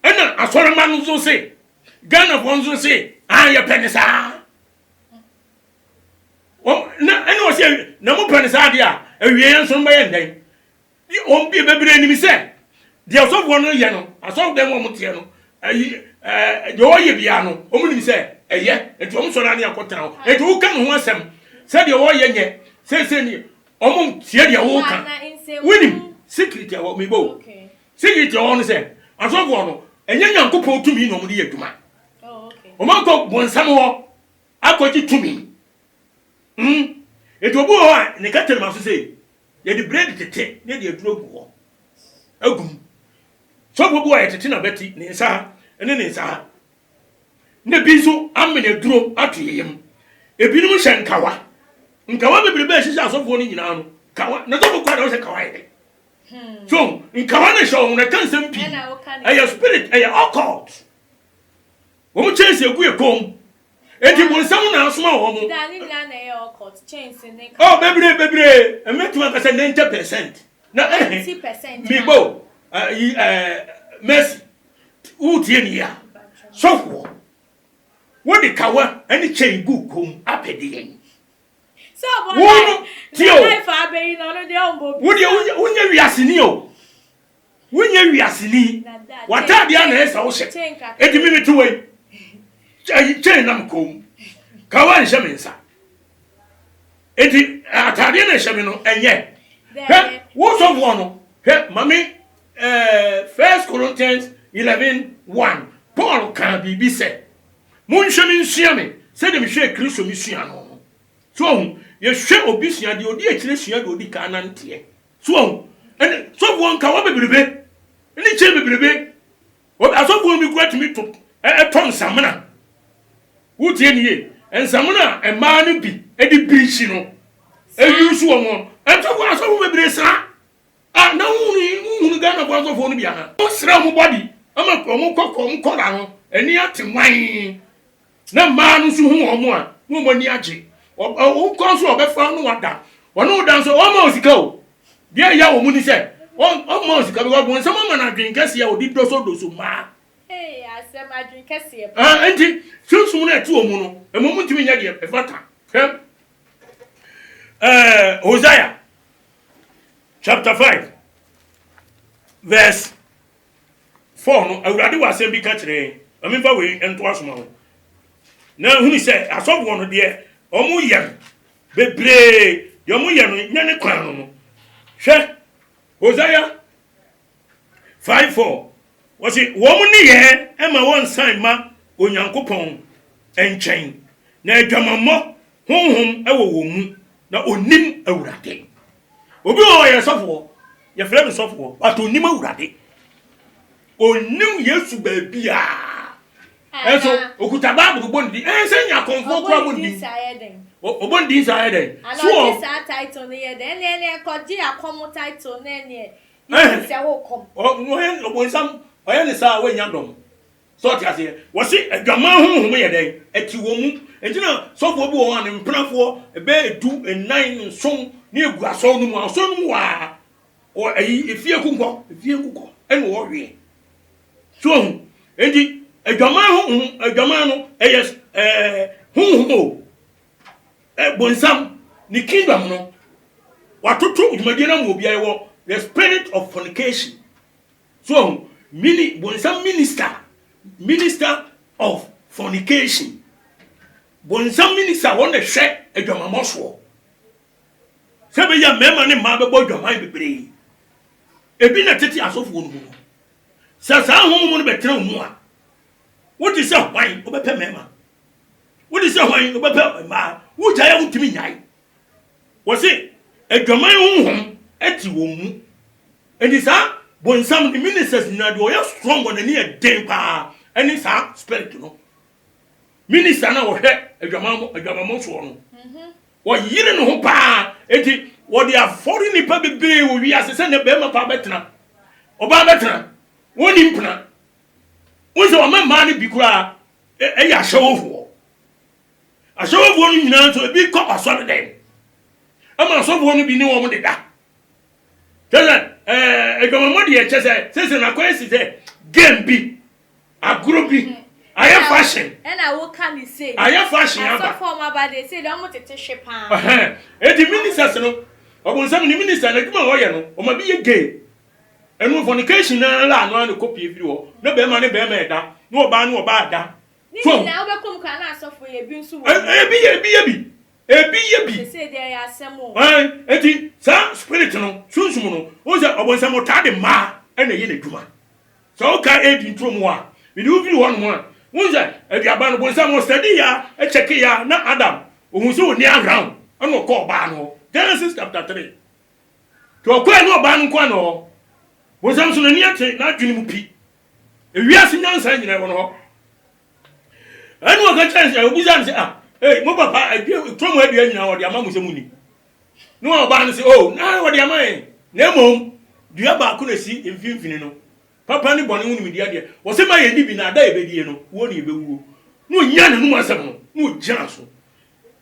Ɛna asɔremma no nso se, Ghanafoɔ nso se, ah yɛpɛ ne saa. Wɔn na ɛna ɔsɛ na mo pɛ ne saa deɛ a, awieɛ nso no bɛyɛ ndɛn? Wɔn bi bebree nim sɛ deɛ ɔsɔfoɔ no yɛ no, asɔre dɛm wɔn teɛ no, ayi ɛɛ deɛ ɔyɛ biara no, wɔn nim sɛ ɛyɛ, nti wɔn sɔrɔ ani akɔtena hɔ. Nti woka ne ho asɛm sɛ deɛ ɔyɛ nyɛ, sɛsɛ ni Ɔmo tie deɛ woka. Wonim secret a ɛwɔ mebɔ o. Secret a ɛwɔ no sɛ asɔfoɔ no ɛnyɛ Nyankopɔn tumi na ɔmo de yɛ adwuma. Ɔmo akɔ bonsam hɔ akɔgye tumi. Mm. Eti obi wɔ hɔ a ne kɛtɛrɛma so sei yɛde bread tete ne yɛde aduro gu hɔ agu mu. Sɔfo bi wɔ a yɛtete n'abati ne nsa ha ne ne nsa ha. Na ebi nso amene aduro ato yɛn yam. Ebinom hyɛ nkawa. Nkawa bebrebe a ɛhyehyɛ asɔfoɔ no nyinaa no, kawa. Na sɔfo kora na ɔhyɛ kawa yɛ dɛ. Hmm. So nkawa no hyɛ wɔn na ɛka nsɛm pii. Ɛyɛ spirit, ɛyɛ occult. Wɔn kyɛnse egu yɛ kɔn mu. Eti bonsam na asoma wɔn mo. Oh, bebree bebree. Mmetumi aka sɛ 90%. Na ɛhe. Mebo, ɛɛ, mercy. Woretie me yi a, sɔfoɔ, wode kawa ne kyɛn gu kɔn mu apɛ deɛn? Wo no, tie o. Wo deɛ wonyɛ wiaseni o. Wonyɛ wiaseni. W'ataadeɛ a na ɛyɛ sɛ wohyɛ. Enti me mete wei. Kyɛn nam kɔn mu. Kawa nhyɛ me nsa. Enti ataadeɛ na ɛhyɛ me no ɛnyɛ. Hwɛ, wo sɔfoɔ no, hwɛ, ma me Eh, First Corinthians 11 1, Paul kaa biribi sɛ, Monhwɛ me nsua me sɛdeɛ mehwɛɛ Kristo mesua no no. So ahu, yɛhwɛ obi sua deɛ ɔdi akyire sua deɛ ɔdi kan nanteɛ. So ahu, ɛne sɔfoɔ nkawa bebrebe ne kyɛn bebrebe. Asɔfoɔ bi kura tumi to ɛtɔ nsamena. Wotie ne yie, nsamena a mmaa no bi de birikyi no, ɛyi so wɔn. Ɛtɔfoɔ asɔfoɔ bebree saa. Ah na wohunu wohunu Ghana fo asɔfoɔ no bi ana? Wɔn srɛ wɔn body ama wɔn kɔ kɔ wɔn kɔla no ani ate nwan na mmaa no nso hu wɔn a na wɔn ani agye. Wokɔ nso ɔbɛfa no wada ɔne wo da nso ɔma wo sika o. Deɛ ɛya wɔn ni sɛ ɔma wo sika because bonsam ama no adwene kɛseɛ a ɔde dosodoso mmaa. Ee asɛm adwene kɛseɛ paa. Ah nti sunsum no a ɛte wɔn mu no ɛma wɔn ntumi nyɛ deɛ ɛfata. Hwɛ ɛɛ Hosea chapter 5 verse 4 no awurade wɔ asɛm bi ka kyerɛ yɛn ma memfa wei nto asoma ho na hunu sɛ asɔfoɔ no deɛ Wɔyɛ no bebree, deɛ wɔyɛ no nyɛ ne kwan no no. Hwɛ, Hosea 5:4, wɔsi wɔn nneyɛɛ ma wɔnsan mma Onyankopɔn nkyɛn, na adwamammɔ honhom wɔ wɔn mu, na onim Awurade. Obi wɔ hɔ ɔyɛ sɔfoɔ, yɛfrɛ no sɔfoɔ, but onim Awurade. Onim Yesu baabiara. Ɛnso okuta Bible bɔ ne din. Ɛn sɛ nya akɔmfoɔ kura bɔ ne din. Ɔbɔ ne din saa yɛ dɛn? So ɔ. saa title no yɛ dɛn? Ɛnneɛ ɛnneɛ kɔgye akɔm title no ɛnneɛ. Yɛ sɛ wo kɔm. Ɔyɛ ɔbɔnsam ɔyɛ ne saa a wɔnya dɔm. So ɔte aseɛ? Wɔse adwaman honhom yɛ dɛn? Ɛte wɔn mu. Enti na sɔfoɔ bi wɔ hɔ a ne mpenafoɔ ɛbɛyɛ edu, nnan, nson ne egu asɔre no mu. Asɔre no mu waa wɔ ayi efie kunkɔ, efie nkukɔ ɛna wɔweɛ. So ohu? Enti adwaman honhom, adwaman no ɛyɛ ɛɛ honhom o. Ɛ bonsam ne kingdom no watoto dwumadie no ama obiara wɔ the spirit of fornication. So wahu? Mini, bonsam minister, minister of fornication. Bonsam minister, wɔn na hwɛ adwamammɔ soɔ. Sɛ ɛbɛyɛ mmarima ne mmaa bɛbɔ adwaman bebree. Ebi na tete asɔfoɔ no mu no. Sɛ saa honhom no bɛtena wo mu a, wote sɛ hwan wobɛpɛ mmarima? Wote sɛ hwan wobɛpɛ mmaa? Wogyae a wontumi nnyae. Wɔse adwaman honhom te wɔn mu. Enti saa bonsam ne ministers nyinaa deɛ ɔyɛ strong wɔ n'ani yɛ den paa ɛne saa spirit no. Minister no a wɔhwɛ adwamammɔ adwamammɔ soɔ no, wɔyere ne ho paa. Enti wɔde afɔre nnipa bebree wɔ wiase sɛ ne bɛrima paa bɛtena, ɔbaa bɛtena, wɔnni mpena. Wɔn sɛ wɔma mmaa no bi koraa ɛyɛ ahyɛwofoɔ. Asɔfoɔ no nyinaa nso ebi kɔ asɔredan ama asɔfoɔ no bi ne wɔn deda. Kyɛ sɛ ɛɛ adwamammɔ deɛ kyɛ sɛ sese na akɔyɛ si sɛ game bi agorɔ bi ayɛ fashion. Ɛna woka ne sei. Ayɛ fashion aba. Asɔfoɔ wɔn aba deɛ sei deɛ wɔn tete hwe paa. Ɛhɛn eti ministers no ɔbɔnsam ne minister n'adwuma a ɔyɛ no ɔma bi yɛ gay. Ɛno fornication naa la ano ano kɔ pie firi hɔ na bɛrima ne bɛrima ɛda na ɔbaa ne ɔbaa da. Ne nyinaa wobɛkɔ mu koraa na asɔfo yɛ ebi nso wɔ mu. Ebi yɛ ebi yɛ bi. Ebi yɛ bi. Sese deɛ ɛyɛ asɛm o. Eti saa spirit no sunsum no wohu sɛ ɔbɔnsam ɔtaa de mmaa ɛna ɛyɛ n'adwuma. Sɛ woka edi nturo mu a mede wo firi hɔ nom a wohu sɛ aduaba no bonsam ɔstudy ya ɛkyɛke ya na Adam ohun sɛ ɔni around ɛna ɔkɔ ɔbaa no hɔ Genesis chapter 3 nti ɔkɔɛ ne ɔbaa no nko ana hɔ bonsam so n'ani ate n'adwene mu pi. Ewiase nyansa nyinaa wɔ no hɔ. Ɛna ɔka kyerɛ sɛ obisa no sɛ ah ee mo papa adua kurom adua nyinaa wɔde ama mo sɛ mo ni. Ne wɔn ɔbaa no sɛ oh na wɔde ama yɛn. Na mmom dua baako na esi mfimfini no. Papa ne bɔne ho nimdeɛ deɛ wɔsɛ ma yɛn di bi na ada yɛbɛdie no wuo ne yɛbɛwuo. Na ɔnya n'anum asɛm no na ɔgyina so.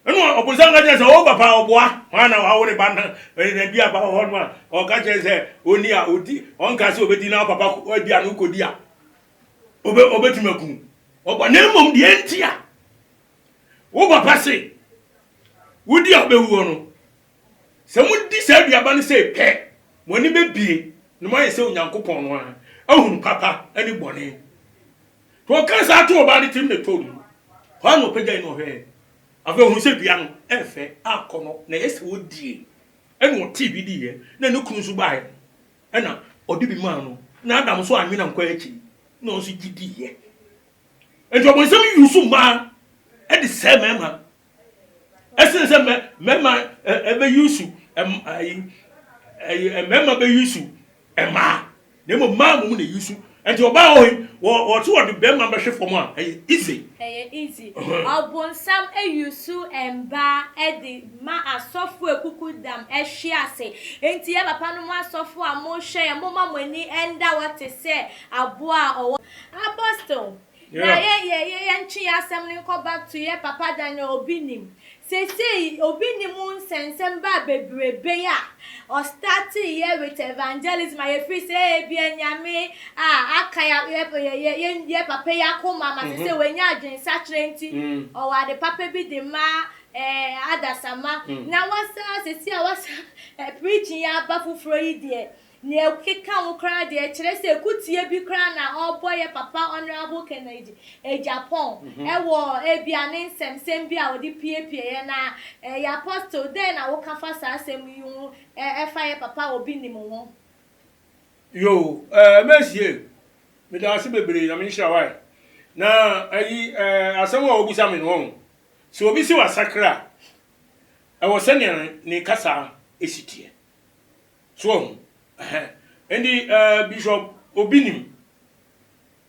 Ɛna ɔbonsam ka kyerɛ sɛ, O papa, ɔboa, hwan na wawo ne ba na na dua ba wɔ hɔ no a ɔka kyerɛ sɛ ɔni a ɔdi, ɔnka sɛ ɔbɛdi na papa adi a na wokɔdi a, ɔbɛ ɔbɛtumi aku ɔba. Na mmom deɛ nti a wo papa se wodi a wobɛwuo no, sɛ modi saa aduaba no sei pɛ, mo ani bɛbie na moayɛ sɛ Onyankopɔn no ara, ahunu papa ne bɔne. Nti ɔkaa saa too ɔbaa no tirim na ɛtɔɔ ne mu. Hɔ ara na ɔpagyae na ɔhwɛɛ. Afei ɔhuu sɛ dua no yɛ fɛ, akɔnnɔ, na ɛyɛ sɛ wɔdie. Ɛnna ɔtee bi diiɛ, na ne kunu nso baeɛ no, ɛnna ɔde bi maa no. Na Adam nso annwene ankɔ akyiri, na ɔno nso gye diiɛ. Nti ɔbonsam yusu mmaa de sɛe mmarima. Ɛsene sɛ mmarima bɛyusu mmarima bɛyusu mmaa na mmom mmaa mmom na ɛyusu. Nti ɔbaa hɔ yi wɔte wɔde bɛrima bɛhwe fam a ɛyɛ easy. Ɛyɛ easy. Ɔbonsam yusu mmaa de ma asɔfo ekuku dam hwe ase. Nti yɛ papa nom asɔfo a mohwɛ yɛn momma mo ani nda hɔ te sɛ aboa a ɔwɔ Apostle. Na yɛ yɛ yɛ yɛntwe yɛ asɛm no nkɔ back to yɛ papa Daniel obi nim. Seesei obi nim nsɛnsɛm baa bebrebe yi a ɔstartee yɛ with evangelism a yɛfiri sɛ ebia Nyame a aka yɛ yɛ yɛ yɛ yɛ papa yi akoma ma seesei wanya adwensakyera nti ɔwɔ ade papa bi de ma eh, adasamma. Na wasa seesei a wasa eh, preaching yi aba foforɔ yi deɛ. Nea ɛkeka ho koraa deɛ, ɛkyerɛ sɛ kutie bi koraa na ɔrebɔ yɛ papa Honourable Kennedy Agyapong wɔ ebia ne nsɛmsɛm bi a ɔde piepieeɛ. Na ɛyɛ Apostle, dɛn na woka fa saa asɛm yi ho ɛfa yɛ papa a obi nim ho? Yoo ɛɛ Mercy meda ase bebree Nyame nhyira wo ae na ayi ɛɛ asɛm a wobisa me no wɔn sɛ obi se wasakra a ɛwɔ sɛnea ne kasa esi teɛ So wahu? Ɛhɛn. Enti ɛɛ Bishop Obi nim.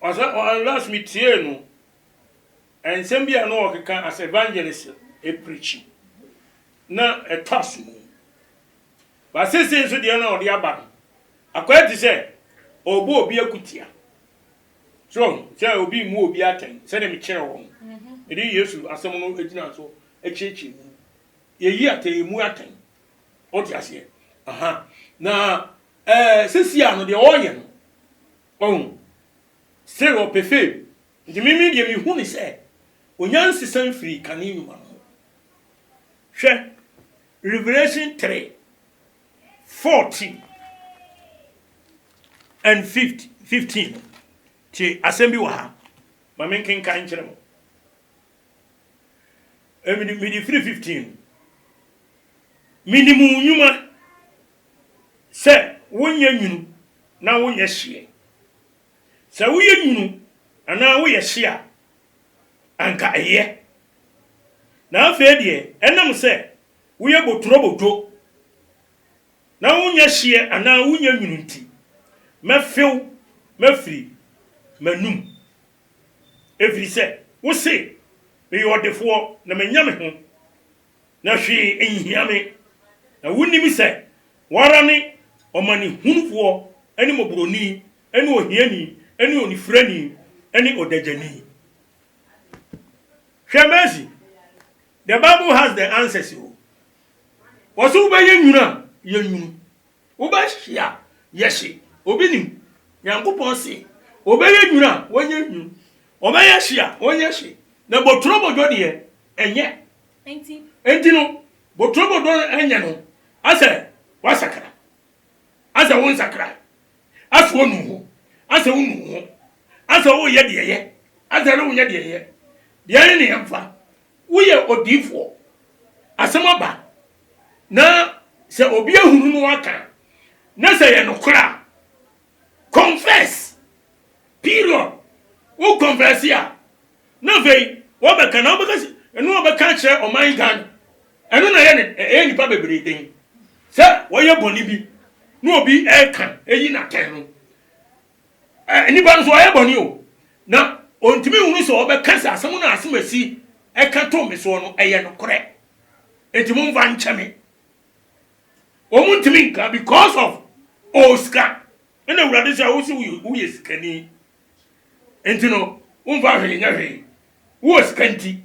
Ɔsɛ ɔ last me tiee no, nsɛm bi a na ɔkeka as evangelist preaching. Na ɛtɔ aso mu. Ba seesei nso deɛ na ɔde aba no, akɔyɛ te sɛ ɔrebɔ obi akutia. So wahu? Sɛ obi mmu obi atɛn, sɛdeɛ mekyerɛ wɔn. Mede Yesu asɛm no gyina so kyerɛkyerɛ mu. Yɛyi atɛn, yɛmmu atɛn. Wote aseɛ? Aha. Na ɛɛ eh, sisi a no deɛ ɔreyɛ no, ɔhu sɛ ɔpɛ fame. Nti mimi deɛ mehu ne sɛ onya nsesa mfiri kane nnwuma no ho. Hwɛ Revelation 3 14 and 15 no. Tie asɛm bi wɔ ha. Ma menkenkan nkyerɛ mo. Mede mede firi 15 no. Menim wo nnwuma, sɛ wonyɛ nwunu na wonyɛ hyeɛ. Sɛ woyɛ nwunu anaa woyɛ hye a, anka ɛyɛ. Na afei deɛ, ɛnam sɛ woyɛ boturobodwo na wonyɛ hyeɛ anaa wonyɛ nwunu nti, mɛfe wo mafiri m'anom. Ɛfiri sɛ wose, 'Meyɛ ɔdefoɔ na manya me ho, na hwee nhia me, na wonnim sɛ wo ara ne ɔmanehunufoɔ ne mmɔborɔni ne ohiani ne onifirani ne ɔdagyani. Hwɛ Mercy, the bible has the answers o. Wɔse wobɛyɛ nwunu a, yɛ nwunu. Wobɛhye a, yɛ hye. Obi nim. Nyankopɔn se, wɔbɛyɛ nwunu a, wɔnyɛ nwunu. Wɔbɛyɛ hye a, wɔnyɛ hye. Na boturobodwo deɛ, ɛnyɛ. Enti no, boturobodwo no ɛnyɛ no, asɛ woasakra, asɛ wonsakra, asɛ wonu ho, asɛ wonu ho, asɛ woyɛ deɛ ɛyɛ, asɛ ne wonyɛ deɛ ɛyɛ. Deɛ ɛne ne yɛmfa. Woyɛ odiifoɔ. Asɛm aba. Na sɛ obi ahunu no aka, na sɛ ɛyɛ nokorɛ a, confess. Period. Wo confess a, na afei wɔbɛka na wɔbɛka sɛ ɛno wɔbɛka akyerɛ ɔman Ghana. Ɛno na ɛyɛ ne ɛyɛ nipa bebree den sɛ wɔyɛ bɔne bi na obi ɛka eyi n'atɛn no. Ɛ nipa no so ɔyɛ bɔne o na ɔntumi nhunu sɛ ɔbɛka sɛ asɛm no asɛm asi ɛka to me soɔ no ɛyɛ nokorɛ enti momfa nkyɛ me. Wɔn ntumi nka because of osika. Ɛna Awurade sɛ wo sɛ woyɛ sikani nti no womfa hwee nyɛ hwee. Wowɔ sika nti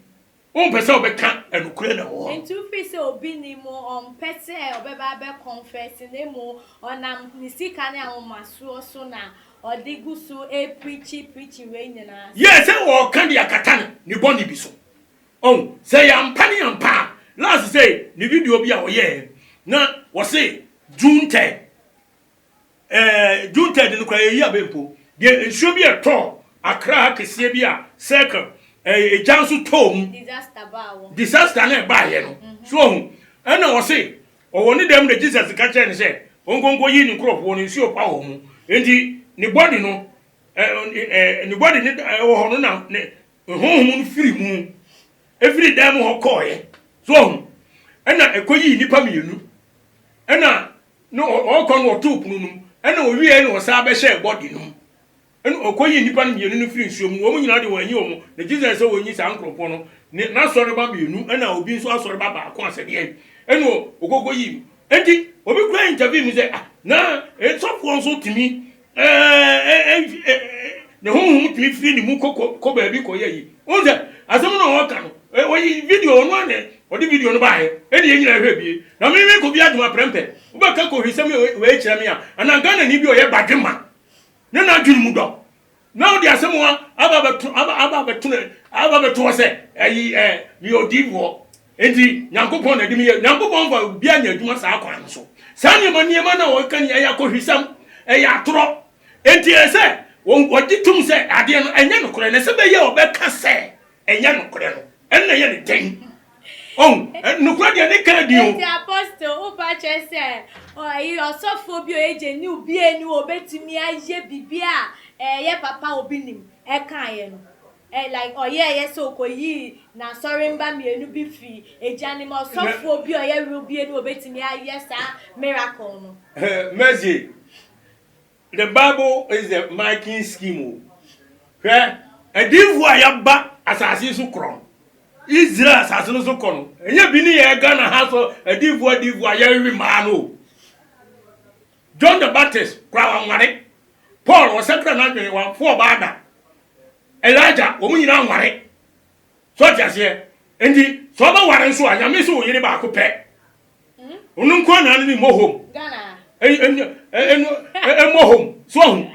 wompɛ sɛ wobɛka ɛnokorɛ na ɛwɔ hɔ. Nti wofiri sɛ obi nim wo ɔmpɛ sɛ ɔbɛba abɛ confess na mmom ɔnam ne sika ne ahomasoɔ so na ɔde gu so preachi preachi wei nyinaa. Yɛ sɛ ɔɔka de akata ne bɔne bi so. Ɔhu sɛ ɛyɛ ampa ne ampa a, last sɛ ne video bi a ɔyɛɛ na wɔse June 3rd Ɛɛ June third no koraa yɛyi abɛ mpo. Deɛ nsuo bi ɛtɔɔ Accra ha kɛseɛ bi a circle ɛɛ egya nso tɔɔ mu. Disaster baa wɔ. Disaster no ɛbaayɛ no. So ohu. Ɛna ɔse ɔwɔ ne dɛm na Jesus ka kyerɛ no sɛ ɔnkɔnkɔ yi ne nkorɔfoɔ no nsuo pa wɔ mu. Enti ne body no ɛɛ ne body no ɛwɔ hɔ no na ne honhom no firi mu efiri dan mu hɔ kɔɔyɛ. So ohu. Ɛna ɛkɔyii nnipa mmienu. Ɛna Na ɔrekɔ no ɔtoo pono no mu, ɛna ɔwieɛ na ɔsan bɛhyɛɛ bɔde no mu. Ɛna ɔkɔyii nnipa no mmienu no firii nsuo mu, wɔn nyinaa de wɔn anyi wɔn, na Jesus sɛ wɔnyi saa nkurɔfoɔ no, ne n'asɔreba mmienu ɛna obi nso asɔreba baako asɛdeɛ, ɛna ɔkɔkɔyii mu. Enti obi koraa interview mu sɛ, ah, na sɔfoɔ nso tumi ne honhom tumi firi ne mu kɔ kɔ baabi kɔyɛ yi. Wohu sɛ asɛm no a ɔka no, ɔyi video ɔno a na ɔde video no baeɛ, ɛne yɛn nyinaa hwɛ bie. Na me me kɔ bi adwuma prɛmpɛ, wobɛka kɔhwisɛm wei kyerɛ me a, anaa Ghanani bi ɔyɛ badwemma ne n'adwene mu dɔ, na wode asɛm a aba abɛto aba aba abɛto no aba abɛto hɔ sɛ ɛyi ɛ meyɛ odiifoɔ nti Nyankopɔn na ɛde me yɛ. Nyankopɔn fa obi anyɛ adwuma saa kwan no so. Saa nneɛma nneɛma no a wɔka ni ɛyɛ akɔhwisɛm. ɛyɛ atorɔ. Enti ɛsɛ sɛ wɔgye tom sɛ adeɛ no ɛnyɛ nokorɛ, na sɛ ɛbɛyɛ a wɔbɛka sɛ ɛnyɛ nokorɛ no, ɛno na ɛyɛ ne den. Ɔhu, nokorɛ deɛ ne ka di o. Enti Apostle, wopa kyerɛ sɛ ɛyi ɔsɔfoɔ bi a ɔyɛ genuine biara nni hɔ a ɔbɛtumi ayɛ biribi a ɛyɛ papa a obi nim ɛkaeɛ no? Ɛ like ɔyɛɛyɛ sɛ ɔkɔyii n'asɔremba mmienu bi firi egya no mu, ɔsɔfoɔ bi a ɔyɛ real bi nni hɔ a ɔbɛtumi ayɛ saa miracle no. Mercy, The bible is the marking scheme o. Hwɛ, adiyifoɔ a yɛaba asase yi so korɔ no, Israel asase no so kɔ no, ɛnyɛ bi ne yɛ Ghana ha so adiyifoɔ adiyifoɔ a yɛrewe mmaa no o. John the Baptist koraa wanware. Paul ɔsakra n'adwene wamfo ɔbaa da. Elijah wɔn nyinaa nware. So ɔte aseɛ? Nti sɛ ɔbɛware nso a, Nyame sɛ wo yere baako pɛ. Ɔno nko ara na ne mmɔ home. Mmɔ home. So ahu.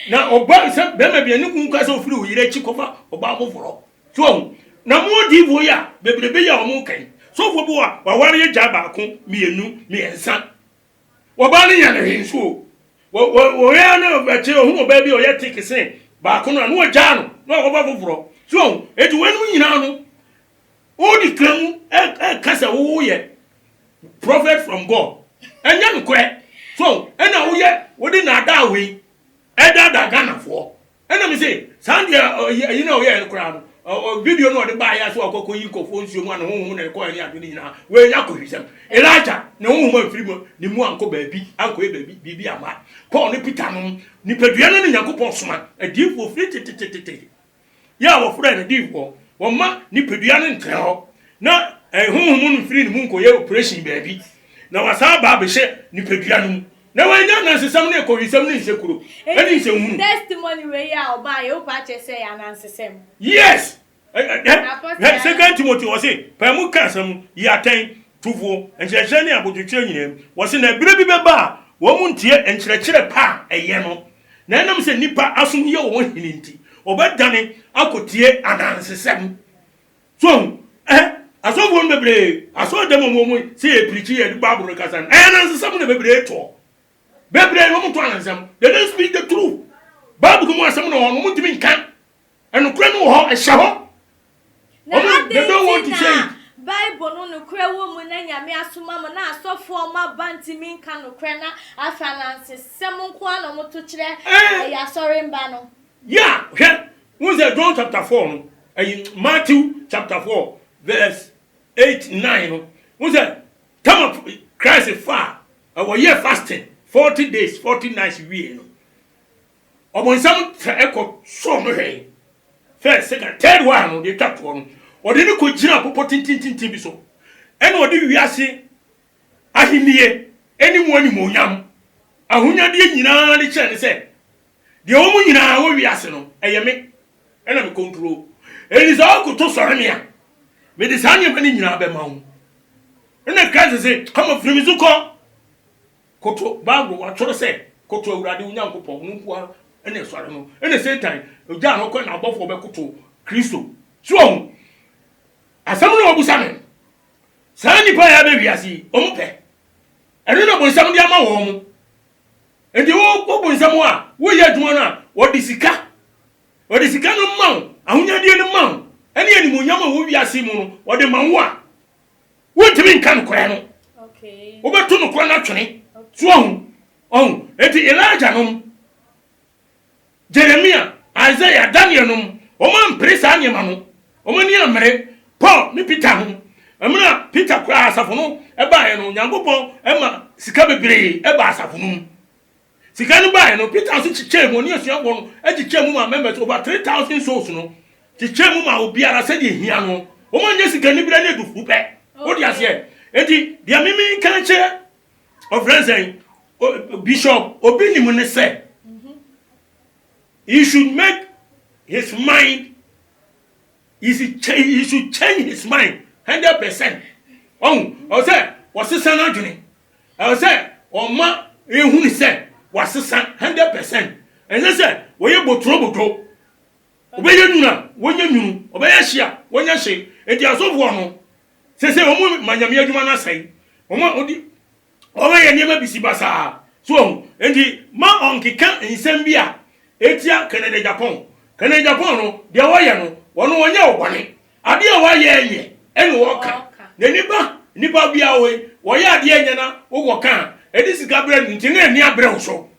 Na ɔba sɛ bɛrima bi ne kun ka sɛ ofiri wo yere akyi kɔfa ɔbaa foforɔ. So ahu. Na mo adiifoɔ yi a bebrebe yi a wɔn kan. Sɔfoɔ bi wɔ a waware agya baako mmienu mmiɛnsa. Ɔbaa no nya no hwee nso o. Wɔyɛ na akyire ɔhu ɔbaa bi a ɔyɛ teke sen baako no a na wɔgyaa no na wakɔfa foforɔ. So ahu. Eti wɔn nyinaa no Wodi kan mu ɛka sɛ woyɛ prophet from God. Ɛnyɛ nokorɛ. So ɛna woyɛ wode naadaa wei ɛdaadaa Ghanafoɔ. Ɛna me se saa deɛ ɛyi na ɔyɛɛ no koraa no video no ɔde baeɛ so ɔkɔkɔ yi nkɔfoɔ nsuo mu a ne honhom na ɛkɔɛ ne ade no nyinaa wei nyɛ akɔhwisɛm. Elijah ne honhom amfiri mu ne mu ankɔ baabi ankɔyɛ baabi biribi amma. Paul ne Peter nom nipadua no ne Nyankopɔn soma adiyifoɔ firi tetetetete. Yɛ a wɔfrɛɛ no diyifoɔ. Wɔmma nipadua no ntena hɔ na honhom no mfiri ne mu nkɔyɛ operation baabi na wasan aba abɛhyɛ nipadua no mu na wanya anansesɛm ne akɔhwisɛm ne nsekuro ne nsɛnhunu. Testimony wei a ɔbaeɛ wopɛ akyerɛ sɛ ɛyɛ anansesɛm? Yes! Hwɛ Second Timothy ɔse pae mu ka asɛm yi atɛn, tufoɔ, nkyerɛkyerɛ ne abodwokyerɛ nyinaa mu. Wɔse na ɛberɛ bi bɛba a wɔn ntie nkyerɛkyerɛ pa a ɛyɛ no. Na ɛnam sɛ nnipa asom yɛ wɔn hene nti, wɔbɛdane akɔtie anansesɛm. So ahu? Ɛ, asɔfoɔ no bebree, asɔre dɛm a wɔn mu sɛ yɛ pirikyi yɛde Bible no kasa no, ɛyɛ anansesɛm na bebree toɔ. Bebree na wɔn to anansesɛm. They don't speak the truth. Bible no mu asɛm na wɔn, wɔn ntumi nka. Ɛnokorɛ no wɔ hɔ, ɛhyɛ hɔ. Na adɛn nti na Bible no nokorɛ wɔ mu na Nyame asoma mo na asɔfoɔ a ɔmo aba ntumi nka nokorɛ na afei anansesɛm nko ara na ɔmo to kyerɛ ɛyɛ asɔre mba no? Yeah, hwɛ, wohu sɛ John chapter 4 no, ɛyi Matthew chapter 4 verse 8, 9 no, wohu sɛ time of Christ fa a wɔyɛ fasting 40 days, 40 nights wie no, Ɔbonsam tra kɔ sɔɔ no hwɛe. First, second, third one no, deɛ ɛtwa toɔ no, ɔde no kɔgyinaa bepɔ tententinten bi so, ɛna ɔde wiase ahennie ne mu animuonyam ahonyadeɛ nyinaa de kyerɛɛ no sɛ, deɛ ɛwɔ mu nyinaa wɔ wiase no, ɛyɛ me ɛna me control. Enti sɛ wokoto sɔre me a, mede saa nneɛma no nyinaa bɛma wo. Ɛna Christ se, Kama firi me so kɔ. Koto, Bible, wɔatwerɛ sɛ, Koto Awurade wo Nyankopɔn, ɔno nko ara na sɔre no. Ɛna Satan ogyaa no kɔ na abɔfoɔ bɛkoto Kristo. So wahu? Asɛm no a wɔbusa no, saa nnipa a yɛabɛ wiase yi, wɔn pɛ. Ɛno na bonsam de ama wɔn mo. Enti wo wo bonsam a woyɛ adwuma no a, wɔde sika, wɔde sika no ma wo, ahonyadeɛ no ma wo, ɛne animuonyam a ɛwɔ wiase mu no, wɔde ma wo a, Wontumi nka nokorɛ no. Wobɛto nokorɛ no atwene. So ahu? Ɔhu? Enti Elijah nom, Jeremia, Isaiah, Daniel nom, wɔn ampere saa nneɛma no. Wɔn ani ammere. Paul ne Peter nom. Mmerɛ a Peter koraa asafo no baeɛ no, Onyankopɔn ma sika bebree baa asafo no mu. Sika no baeɛ no, Peter nso kyekyɛɛ mu, ɔne asuafoɔ no kyekyɛɛ mu maa members, over 3,000 souls no, kyekyɛɛ mu maa obiara sɛdeɛ ɛhia no. Wɔn anyɛ sikaniberɛ ne adufuru pɛ. Wode aseɛ? Enti, deɛ meme nka nkyerɛ ɔfrɛ sɛn, Bishop Obi nim ne sɛ, he should make his mind, he should change, he should change his mind 100%. Ɔhu, ɔsɛ wɔsesa n'adwene. Ɛwɔ sɛ ɔma yɛhunu sɛ wasesa 100%. Ɛnsɛ sɛ wɔyɛ boturobodwo. Ɔbɛyɛ nwunu a, wɔnyɛ nwunu. Ɔbɛyɛ hye a, wɔnyɛ hye. Enti asɔfoɔ no, sese wɔn ma Nyame adwuma no asɛe. Wɔn a wɔdi, wɔn ayɛ nneɛma bisi basaa. So wahu? Enti ma ɔnkeka nsɛm bi a ɛtia Kennedy Agyapong. Kennedy Agyapong no, deɛ wɔyɛ no, ɔno ɔnyɛ wo bɔne. Adeɛ a wayɛ nyɛ ɛna ɔka. N'ani ba nipa biara hɔ yi, wɔyɛ adeɛ nyɛ na wokɔka a, ɛde sika brɛ no nti na ani abrɛ wo so.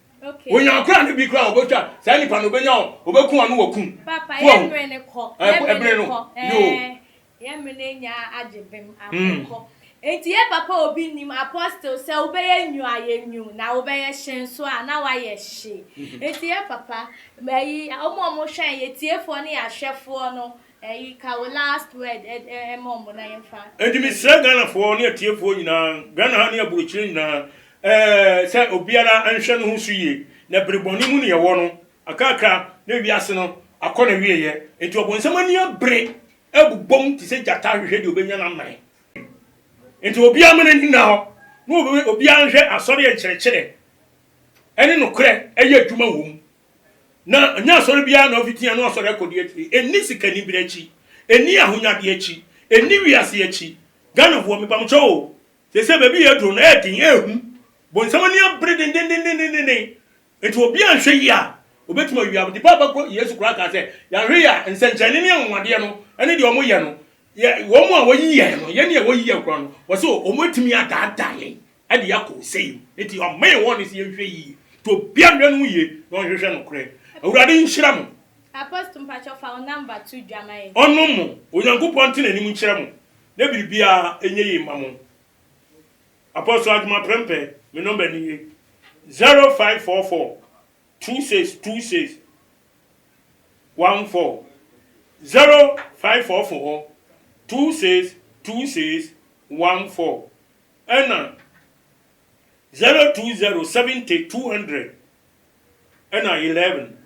Onya koraa no bi koraa ɔbɛtwa saa nipa no ɔbɛnya ɔbɛku ano wakum. Papa, yɛ mmerɛ no kɔ, yɛ mmerɛ no kɔ, ɛɛ, yɛ mmerɛ no anya agye bem akɔ. Nti yɛ papa obi nim apostle sɛ wobɛyɛ nyu a yɛ nyu na wobɛyɛ hye nso a na wayɛ hye. Nti yɛ papa, ɛyi, wɔn a wɔhwɛn yɛ tiefoɔ ne yɛ ahwɛfoɔ no, Ɛyi ka wo last word ɛma ɔmo na yɛnfa. Enti mesrɛ Ghanafoɔ ne atiefoɔ nyinaa, Ghana ha ne aburokyire nyinaa, ɛɛ sɛ obiara nhwɛ ne ho so yie, na bere bɔne mu ne yɛwɔ no, akrakra na wiase no akɔ n'awieɛ, enti ɔbonsam ani abere abobom te sɛ gyata hwehwɛ deɛ ɔbɛnya no amene. Enti obiara mma n'ani nna hɔ, na obiara nhwɛ asɔre nkyerɛkyerɛ ne nokorɛ yɛ adwuma wɔ mu. Na ɛnyɛ asɔre biara na ɔfiti ano asɔre akɔdi akyiri. Ɛnni sikanibere akyi. Ɛnni ahonyadeɛ akyi. Ɛnni wiase akyi. Ghanafoɔ, mepamokyɛw o, seesei baabi a yɛaduru no, ɛyɛ den, ɛyɛ hu. Bonsam ani abere dendendendenden. Enti obi anhwɛ yie a, ɔbɛtumi awia. Nti Paapa kɔ, Yesu koraa kaa sɛ, yɛanhwɛ yie a, nsɛnkyerɛnne ne anwanwadeɛ no ne deɛ wɔyɛ no, yɛ, wɔn a wɔyi yɛn no, yɛn a wɔyi yɛn koraa no, wɔse wɔatumi adaadaa yɛn. de akɔ ɔsɛe mu. Enti ɔma yɛn wɔn sɛ yɛnhwɛ yie. Nti obiara nhwɛ ne ho yie na ɔnhwehwɛ nokorɛ. Awurade nhyira mo. Apostle mpakyɛw fa wo number to dwa ma yɛn. Ɔnnom mo. Onyankopɔn nte n'anim nkyerɛ mo na biribiara nyɛ yie mma mo. Apostle Agyemang Prempeh, me number nie, 0544 2626 14, 0544 2626 14. Ɛna 020 70 200 ɛna 11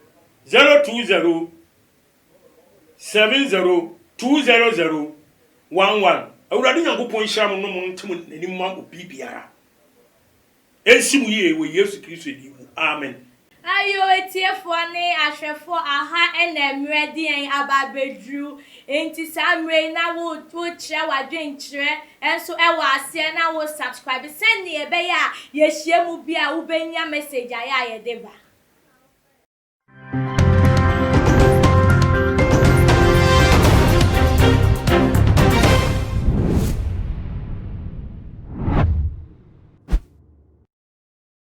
020 70 200 11 Awurade Nyankopɔn nhyira mo no mo nte mo n'anim ma obi biara. Ɛnsi mo yie wɔ Yesu Kristo din mu. Amen. Ayo atiefoɔ ne ahwɛfoɔ aha na mmerɛ de yɛn aba abɛduru nti saa mmerɛ yi na wo wokyerɛ w'adwenkyerɛ nso wɔ aseɛ na wo subscribe sɛdeɛ ɛbɛyɛ a yɛhyia mu bi a wobɛnya message a yɛ a yɛde ba.